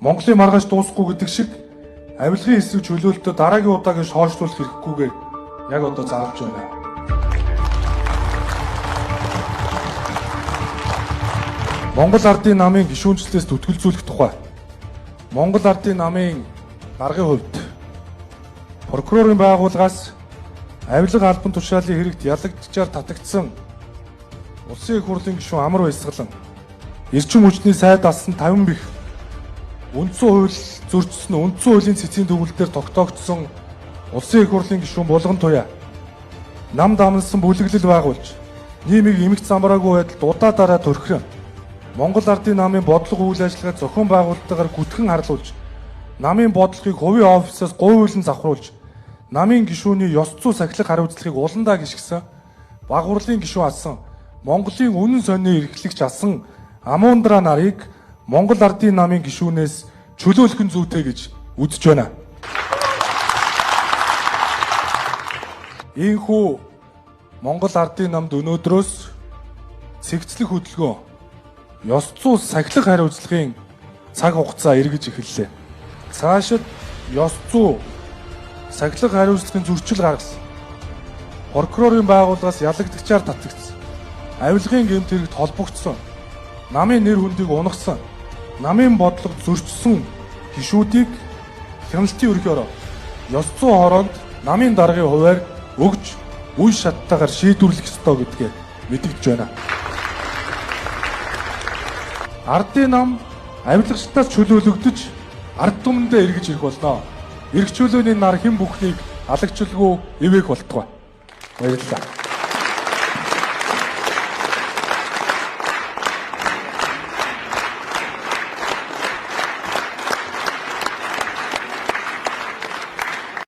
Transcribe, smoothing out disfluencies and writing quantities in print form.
Монголын маргааш дуусахгүй гэдэг шиг авилгын эсрэг чөлөөлтөө дараагийн удаагийн шоошруулах хэрэггүйгээр яг одоо зарлж байна. Монгол Ардын намын гишүүнчлэлээс түтгэлзүүлэх тухай Монгол Ардын намын даргын хувьд прокурорын байгууллагаас авилга албан тушаалын хэрэгт ялагдчихаар татагдсан Улсын их хурлын гишүүн Амар Баясгалан, эрчим хүчний сайд алсан 50 бих, үндсэн хууль зөрчсөн, үндсэн хуулийн цэцгийн төгөлдөр тогтоогдсон Улсын их хурлын гишүүн Булган Туяа, нам дамнасан бүлэглэл байгуулж, нийгмийг эмх замбраагүй байдалд удаа дараа төрхрөн, Монгол Ардын намын бодлого үйл ажиллагаа зохион байгуулалтаар гүтгэн харлуулж, намын бодлогыг хувийн офисоос говьлон завхруулж, намын гишүүний ёс зүй сахилах хариуцлагыг уландаа гიშгсэн, баг хурлын гишүүн асан, Монголын үнэн сонины эрхлэгч асан Амундраа нарыг Монгол Ардын намын гишүүнээс чөлөөлөх нь зүйтэй гэж үзэж байна. Ийхүү Монгол Ардын намд өнөөдрөөс цэгцлэх хөдөлгөөн ёс зүй сахилах хариуцлагын цаг хугацаа эргэж эхэллээ. Цаашид ёс зүй сахилах хариуцлагын зөрчил гаргасан, прокурорын байгууллагаас ялагдагчаар татагдсан, авилгын гэмт хэрэгт холбогдсон, намын нэр хүндийг унагсан, намын бодлого зөрчсөн гишүүдийг хяналтын ерөнхий хороо, ёс зүйн хороонд намын даргын хувиар өгж үе шаттайгаар шийдвэрлэх ёстой гэдгээ мэдэгдэж байна. Ардын нам авилгачдаас чөлөөлөгдөж ард түмэндээ эргэж ирэх болно. Эрх чөлөөний нар хэн бүхнийг алагчлгүй ивээх болтугай. Баярлалаа.